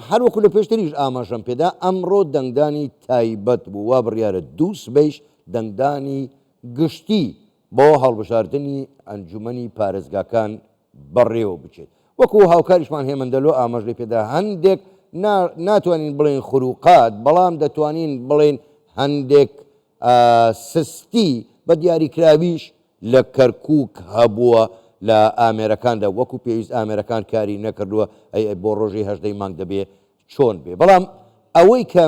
هەروەکو لە پێشتریش ئاماژەم پێدا ئەمڕۆ دەنگدانی تایبەت بوو وا بڕیارە دوو سبەیش دەنگدانی گشتی بۆ هەڵبژاردنی ئەنجومەنی پارێزگاکان بەڕێوە بچێت. وەکو هاوکاریشمان هێمن دەلۆ ئاماژەی پێدا هەندێک نا ناتوانین بڵێین خروقات بەڵام دەتوانین بڵێین هەندێک سستی بە دیاریکراویش لە کەرکوک هەبووە لە ئامێرەکاندا وەکو پێویست ئامێرەکان کاری نەکردووە ئەی بۆ ڕۆژی هەژدەی مانگ دەبێ چۆن بێ بەڵام ئەوەی کە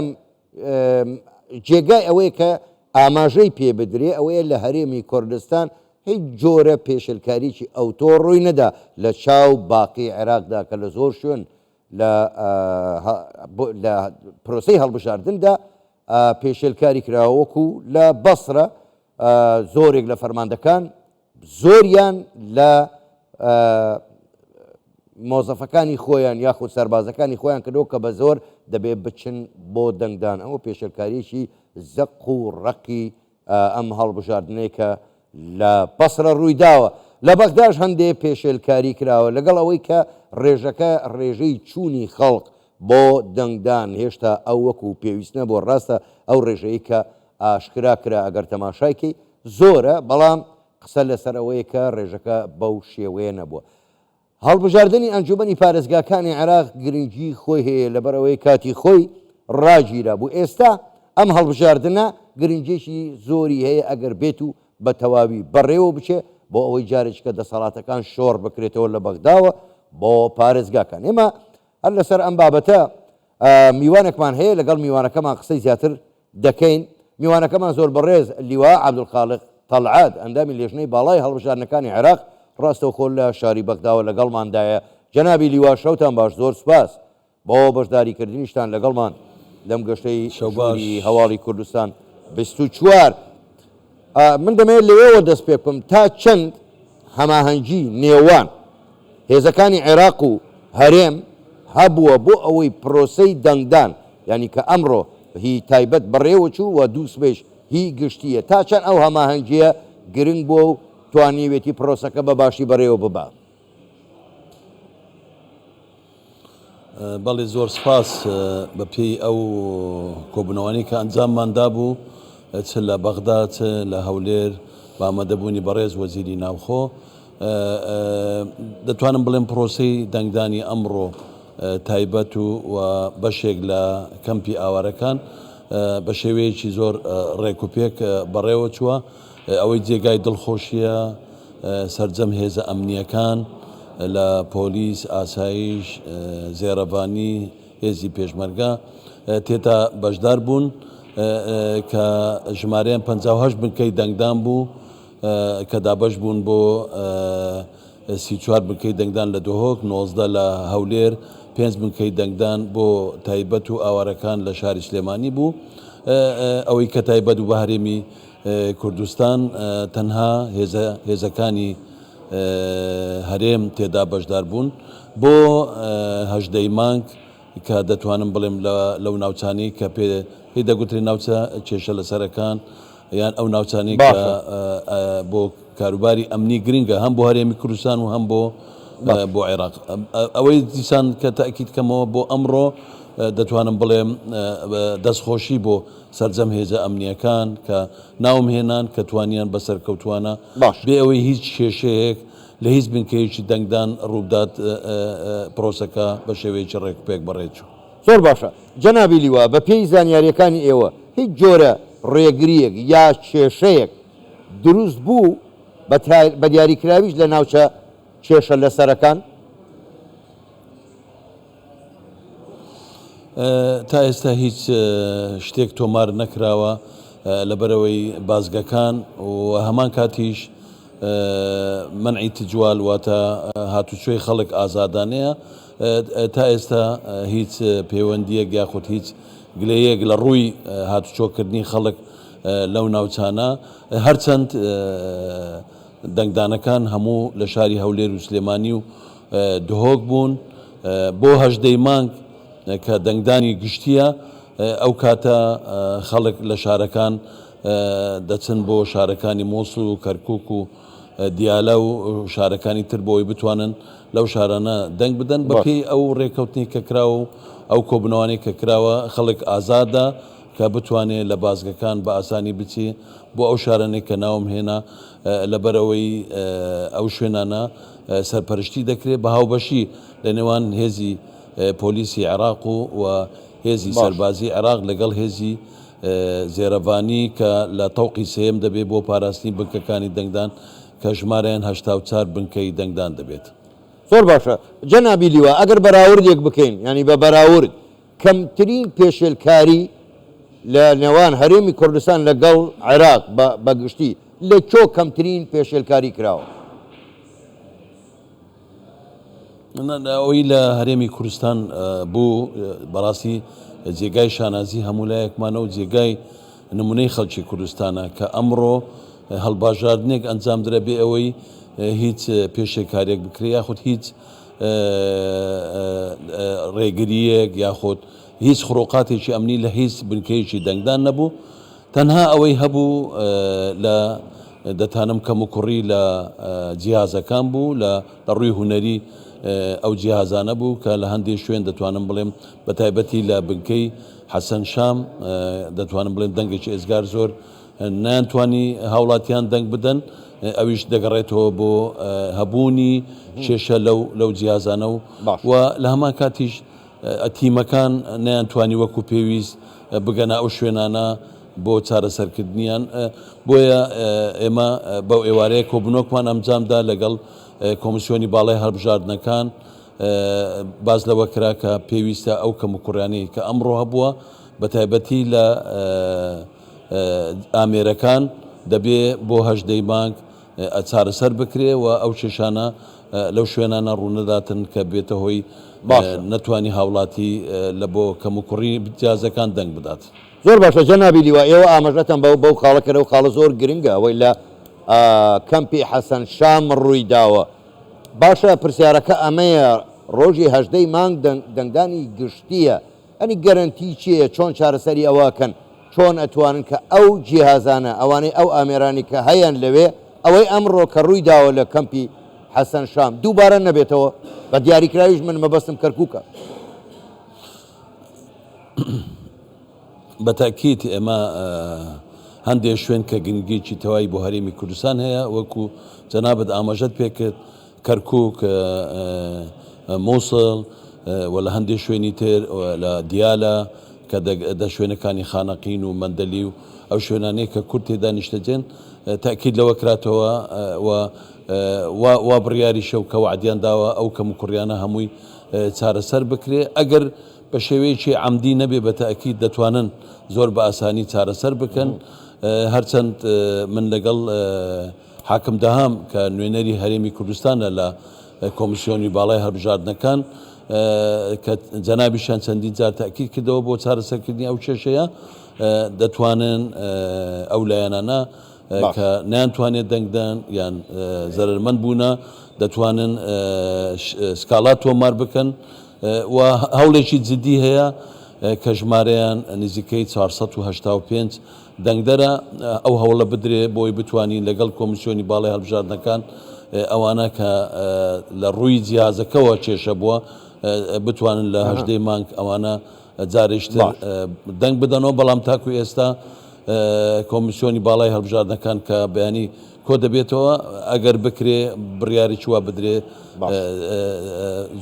جێگای ئەوەیە کە ئاماژەی پێ بدرێ ئەوەیە لە هەرێمی کوردستان هیچ جۆرە پێشلکاریی ئەوتۆ ڕووی نەدا لە چاو باقی عێراقدا کە لە زۆر شوێن لە لە پرۆسەی هەڵبژاردندا پێشێلکاری کراوە وەکو لە بەسرە زۆرێک لە فەرماندەکان زۆریان لە مۆزەفەکانی خۆیان یاخود سەربازەکانی خۆیان کردەوە کە بە زۆر دەبێ بچن بۆ دەنگدان ئەوە پێشێلکاریی زەق و ڕەقی ئەم هەڵبژاردنەی کە لە بەسرە ڕوویداوە لە بەغداش هەندێ پێشێلکاری کراوە لەگەڵ ئەوەی کە ڕێژەکە ڕێژەی چوونی خەڵک بۆ دەنگدان هێشتا ئەو وەکو پێویست نەبووە ڕاستە ئەو ڕێژەی کە ئاشکرا کرا ئەگەر تەماشای کەی زۆرە بەڵام قسە لەسەر ئەوەیە کە ڕێژەکە بەو شێوەیە نەبووە. هەڵبژاردنی ئەنجومەنی پارێزگاکانی عێراق گرنگی خۆی هەیە لەبەرئەوەی کاتی خۆی ڕاگیرابوو ئێستا ئەم هەڵبژاردنە گرنگیەکی زۆری هەیە ئەگەر بێت و بە تەواوی بەڕێوە بچێ بۆ ئەوەی جارێکیکە دەسەڵاتەکان شۆڕ بکرێتەوە لە بەغداوە بۆ پارێزگاکان ئێمە هەر لەسەر ئەم بابەتە میوانێکمان هەیە لەگەڵ میوانەکەمان قسەی زیاتر دەکەین. میوانەکەمان زۆر بەڕێز لیوا عەبدولخالق تەڵعەت، ئەندامی لێژنەی باڵای هەڵبژاردنەکانی عێراق، ڕاستەوخۆ لە شاری بەغداوە لەگەڵماندایە. جەنابی لیوا شەوتان باش، زۆر سوپاس بۆ بەشداریکردنیشتان لەگەڵمان لەم گەشتەی ژووری هەواڵی کوردستان 24. من دەمەوێت لەوێوە دەست پێ بکەم تا چەند هەماهەنگی نێوان هێزەکانی عێراق و هەرێم هەبووە بۆ ئەوەی پرۆسەی دەنگدان یانی کە ئەمڕۆ هی تایبەت بەڕێوەچوو و دووسبەیش هی گشتییە تا چەند ئەو هەماهەنگییە گرنگ بووە و توانیوێتی پرۆسەکە بە باشی بەڕێوە ببا؟ بەڵێ زۆر سپاس بە پێی ئەو کۆبوونەوانەی کە ئەنجاممان دابوو چ لە بەغدا چ لە هەولێر بە ئامادەبوونی بەڕێز وەزیری ناوخۆ دەتوانم بڵێم پرۆسەی دەنگدانی ئەمڕۆ تایبەت و و بەشێک لە کەمپی ئاوارەکان بە شێوەیەکی زۆر ڕێک و پێک بەڕێوە چووە ئەوەی جێگای دڵخۆشیە سەرجەم هێزە ئەمنییەکان لە پۆلیس، ئاسایش، زێڕەڤانی، هێزی پێشمەرگە تێتا بەشدار بوون کە ژمارەیان 58 بنکەی دەنگدان بوو کە دابەش بوون بۆ 34 بنکەی دەنگدان لە دهۆک، 19 لە هەولێر، پێنج بنکەی دەنگدان بۆ تایبەت و ئاوارەکان لە شاری سلێمانی بوو. ئەوەی کە تایبەت بوو بە هەرێمی کوردستان تەنها هێزەکانی هەرێم تێدا بەشدار بوون بۆ هەژدەی مانگ کە دەتوانم بڵێم لەو ناوچانەی کە پێی دەگوترێ ناوچە کێشە لەسەرەکان یان ئەو ناوچانەی کە بۆ کاروباری ئەمنی گرنگە هەم بۆ هەرێمی کوردستان و هەم بۆ بۆ عێراق ئەوەی دیسان کە تاکیید کەمەوە بۆ ئەمڕۆ دەتوانم بڵێم دەستخۆشی بۆ سەرجەم هێزە ئەمنییەکان کە ناوم هێنان کە توانیان بە سەرکەوتووانە باش. بێ ئەوەی هیچ کێشەیەک لە هیچ بنکەیەکی دەنگدان ڕووبدات پرۆسەکە بە شێوەیەکی ڕێکوپێک بەڕێچوو. زۆر باشە جەنابی لیوا بە پێی زانیاریەکانی ئێوە هیچ جۆرە ڕێگریەک یا کێشەیەک دروست بوو بە دیاریکراویش لە ناوچە کێشە لەسەرەکان؟ تا ئێستا هیچ شتێک تۆمار نەکراوە لەبەرئەوەی بازگەکان و هەمان کاتیش مەنعی تجوال واتە هاتوچۆی خەڵک ئازادانەیە تا ئێستا هیچ پەیوەندیەک یاخود هیچ گلەیەک لە ڕووی هاتوچۆکردنی خەڵک لەو ناوچانە هەرچەند دەنگدانەکان هەموو لە شاری هەولێر و سلێمانی و دهۆک بوون، بۆ هەژدەی مانگ کە دەنگدانی گشتییە ئەو کاتە خەڵک لە شارەکان دەچن بۆ شارەکانی موسڵ و کەرکوک و. دیالە و شارەکانی تر بۆ ئەوەی بتوانن لەو شارانە دەنگ بدەن. بەپێی ئەو رێککەوتنەی کە کراوە و ئەو کۆبوونەوانەی کە کراوە خەڵک ئازادە کە بتوانێ لە بازگەکان بە ئاسانی بچێ بۆ ئەو شارانەی کە ناوم هێنا لەبەرئەوەی ئەو شوێنانە سەرپەرشتی دەکرێ بە هاوبەشی لە نێوان هێزی پۆلیسی عێراق و و هێزی سەربازی عێراق لەگەڵ هێزی زێرەڤانی کە لە تەوقی سێیەم دەبێت بۆ پاراستنی بنکەکانی دەنگدان کە ژمارەیان 84 بنکەی دەنگدان دەبێت. زۆر باشە جەنابی لیوا ئەگەر بەراوردێک بکەین یانی بە بەراورد کەمترین پێشێلکاری لە نێوان هەرێمی کوردستان لەگەڵ عێراق بە گشتی لە کۆ کەمترین پێشێلکاری کراوە؟ ئەوەی لە هەرێمی کوردستان بوو بەڕاستی جێگای شانازی هەموو لایەکمانە و جێگای نمونەی خەڵکی کوردستانە کە ئەمڕۆ هەڵباژاردنێک ئەنجام درا بێ ئەوەی هیچ پێشێکاریەک بکرێ یاخود هیچ ڕێگریەک یاخود هیچ خڕۆقاتێکی ئەمنی لە هیچ بنکەیەکی دەنگدان نەبوو تەنها ئەوەی هەبوو لە دەتانم کەموکوڕی لە جیهازەکان بوو لە لە ڕووی هونەری ئەو جیهازانە بوو کە لە هەندێک شوێن دەتوانم بڵێم بە تایبەتی لە بنکەی حەسەن شام دەتوانم بڵێم دەنگێکی ئێزگار زۆر نەیانتوانی هاوڵاتیان دەنگ بدەن ئەویش دەگەڕێتەوە بۆ هەبوونی کێشە لەو لەو جیازانە و و لە هەمان کاتیش تیمەکان نەیانتوانی وەکو پێویست بگەنە ئەو شوێنانە بۆ چارەسەرکردنیان، بۆیە ئێمە بەو ئێوارەیە کۆبوونەوەکمان ئەمجامدا لەگەڵ کۆمیسیۆنی باڵای هەڵبژاردنەکان، باس لەوە کرا کە پێویستە ئەو کەموکوڕیانەی کە ئەمڕۆ هەبووە بەتایبەتی لە ئامێرەکان دەبێ بۆ هەژدەی مانگ چارەسەر بکرێ و ئەو کێشانە لەو شوێنانە ڕوونەداتن کە بێتە هۆی نەتوانی هاوڵاتی لە بۆ کەموکوڕی جیازەکان دەنگ بدات. زۆر باشە جەنابی لیوا ئێوە ئاماژەتان بەو بەو خاڵە کرد ئەو خاڵە زۆر گرنگە ئەوەی لە کەمپی حەسەن شام ڕووی داوە باشە پرسیارەکە ئەمەیە ڕۆژی هەژدەی مانگ دەنگدانی گشتییە ئەنی گەرەنتی چییە چۆن چارەسەری ئەوە ئەکەن چۆن ئەتوانن کە ئەو جیهازانە ئەوانەی ئەو ئامێرانەی کە هەیەن لەوێ ئەوەی ئەمڕۆ کە ڕووی داوە لە کەمپی حەسەن شام دووبارە نەبێتەوە بە دیاریکراویش من مەبەستم کەرکووکە. بە تەئکید ئێمە هەندێ شوێن کە گرنگیەکی تەواوی بۆ هەرێمی کوردستان هەیە وەکو جەنابت ئاماژەت پێکرد کەرکوک، موسڵ و لە هەندێ شوێنی تر لە دیالە کە دە شوێنەکانی خانەقین و مەندەلی و ئەو شوێنانەی کە کورد تێدا نیشتەجێن تەئکید لەوە کراتەوە و وا بڕیاریشە و کە وەعدیان داوە ئەو کەموکوڕیانە هەمووی چارەسەر بکرێ ئەگەر بە شێوەیەکی عەمدی نەبێ بە تەئکید دەتوانن زۆر بە ئاسانی چارەسەر بکەن هەرچەند من لەگەڵ حاکم دەهام کە نوێنەری هەرێمی کوردستانە لە کۆمیسیۆنی باڵای هەڵبژاردنەکان کە جەنابیشیان چەندین جار تەئکید کردەوە بۆ چارەسەرکردنی ئەو کێشەیە دەتوانن ئەو لایەنانە کە نەیانتوانێت دەنگدەن یان زەرەرمەند بوونە دەتوانن سکاڵا تۆمار بکەن و هەوڵێکی جدی هەیە کە ژمارەیان نزیکەی 485 دەنگدەرە ئەو هەوڵە بدرێ بۆی بتوانین لەگەڵ کۆمیسیۆنی باڵای هەڵبژاردنەکان ئەوانە کە لە ڕووی جیازەکەوە کێشە بووە بتوانن لە هەژدەی مانگ ئەوانە جارێشتر دەنگ بدەنەوە بەڵام تاکو ئێستا کۆمیسیۆنی باڵای هەڵبژاردنەکان کە بەیانی کۆ دەبێتەوە ئەگەر بکرێ بڕیارێکی وا بدرێ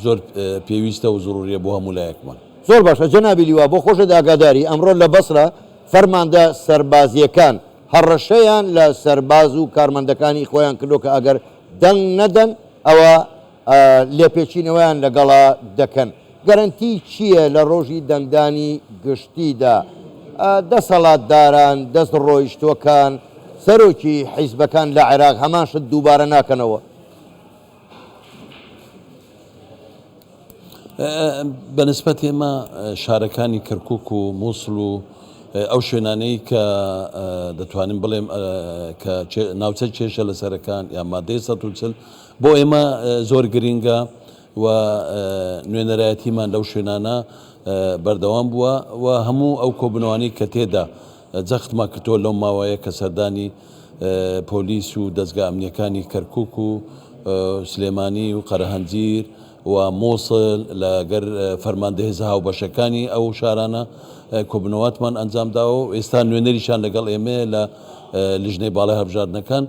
زۆر پێویستە و زروریە بۆ هەموو لایەکمان. زۆر باشە جەنابی لیوا بۆ خۆشت ئاگاداری ئەمڕۆ لە بەسرە فەرماندە سەربازییەکان هەڕەشەیان لە سەرباز و کارمەندەکانی خۆیان کردووە کە ئەگەر دەنگ نەدەن ئەوە لێپێچینەوەیان لەگەڵا دەکەن. گەرەنتی چییە لە ڕۆژی دەنگدانی گشتیدا دەسەڵاتداران، دەستڕۆیشتووەکان، سەرۆکی حیزبەکان لە عێراق هەمان شت دووبارە ناکەنەوە؟ بە نسبەت ئێمە شارەکانی کەرکوک و موسڵ و ئەو شوێنانەی کە دەتوانم بڵێم کە ناوچە کێشە لەسەرەکان یان مادەی 140 بۆ ئێمە زۆر گرینگە و نوێنەرایەتیمان لەو شوێنانە بەردەوام بووە و هەموو ئەو کۆبوونەوانەی کە تێدا جەختمان کردەوە لەو ماوەیە کە سەردانی پۆلیس و دەزگا ئەمنییەکانی کەرکوک و سلێمانی و قەرەهەنجیر و موسڵ لەگەر فەرماندە هێزە هاوبەشەکانی ئەو شارانە کۆبوونەواتمان ئەنجام داوە و ئێستا نوێنەریشان لەگەڵ ئێمەیە لە لیژنەی باڵای هەڵبژاردنەکان.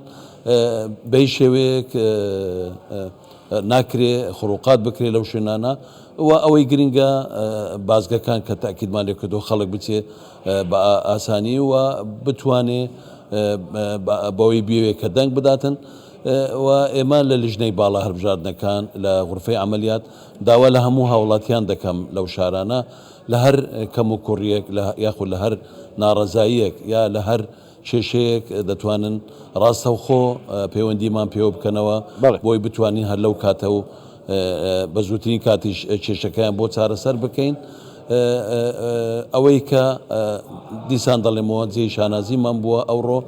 بە هیچ شێوەیەک ناکرێ خروقات بکرێ لەو شوێنانە و ئەوەی گرنگە بازگەکان کە تاکیدمان لێ کردو خەڵک بچێ بە ئاسانی و بتوانێ بەوەی بێوێ کە دەنگ بداتن و ئێمە لە لیژنەی باڵا هەربژاردنەکان لە غرفەی عملیات داوا لە هەموو هاوڵاتیان دەکەم لەو شارانە لە هەر کەم و کوڕیەک لە یاخود لە هەر ناڕەزاییەک یا لە هەر کێشەیەک دەتوانن ڕاستەوخۆ پەیوەندیمان پێوە بکەنەوە بۆی بتوانین هەر لەو کاتە و بە زووترین کاتیش کێشەکەیان بۆ چارەسەر بکەین. ئەوەی کە دیسان دەڵێمەوە جێی شانازیمان بووە ئەوڕۆ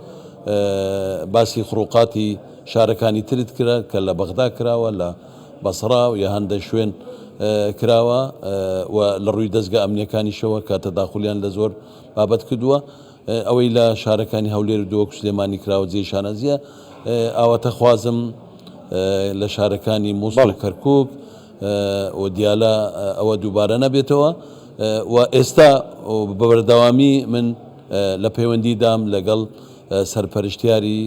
باسی خروقاتی شارەکانی ترت کرا کە لە بەغدا کراوە لە بەسڕا و یا هەندێک شوێن کراوە و لە ڕووی دەزگا ئەمنیەکانیشەوە کە تەداخولیان لە زۆر بابەت کردووە. ئەوەی لە شارەکانی هەولێر و دهۆک و سلێمانی کراوە جێی شانازییە. ئاواتەخوازم لە شارەکانی موسڵ و کەرکوک و دیالە ئەوە دووبارە نەبێتەوە و ئێستا بە بەردەوامی من لە پەیوەندیدام لەگەڵ سەرپەرشتیاری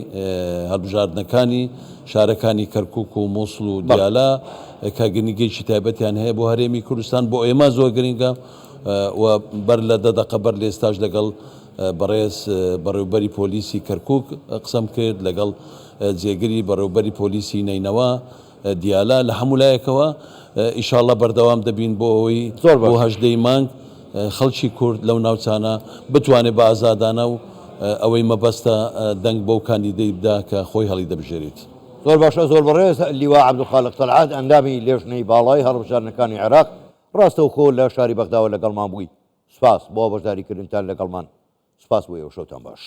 هەڵبژاردنەکانی شارەکانی کەرکوک و موسڵ و دیالە کە گرنگیەکی تایبەتیان هەیە بۆ هەرێمی کوردستان بۆ ئێمە زۆر گرنگە. و بەر لە دە دەقە بەر لە ئێستاش لەگەڵ بەڕێز بەڕێوبەری پۆلیسی کەرکوک قسەم کرد، لەگەڵ جێگری بەڕێوبەری پۆلیسی نەینەوا، دیالە، لە هەموو لایەکەوە ئیشاڵڵا بەردەوام دەبین بۆ ئەوەی بۆ 18 ی مانگ خەڵکی کورد لەو ناوچانە بتوانێت بە ئازادانە و ئەوەی مەبەستە دەنگ بەو کاندیدەی بدا کە خۆی هەڵیدەبژێریت. زۆر باشە زۆر بەڕێز لیوا عەبدولخالق تەلعەت ئەندامی لێژنەی باڵای هەڵبژاردنەکانی عێراق ڕاستەوخۆ لە شاری بەغداوە لەگەڵمان بووی سوپاس بۆ بەشداریکردنتان لەگەڵمان سوپاس بۆ ئێوە شەوتان باش.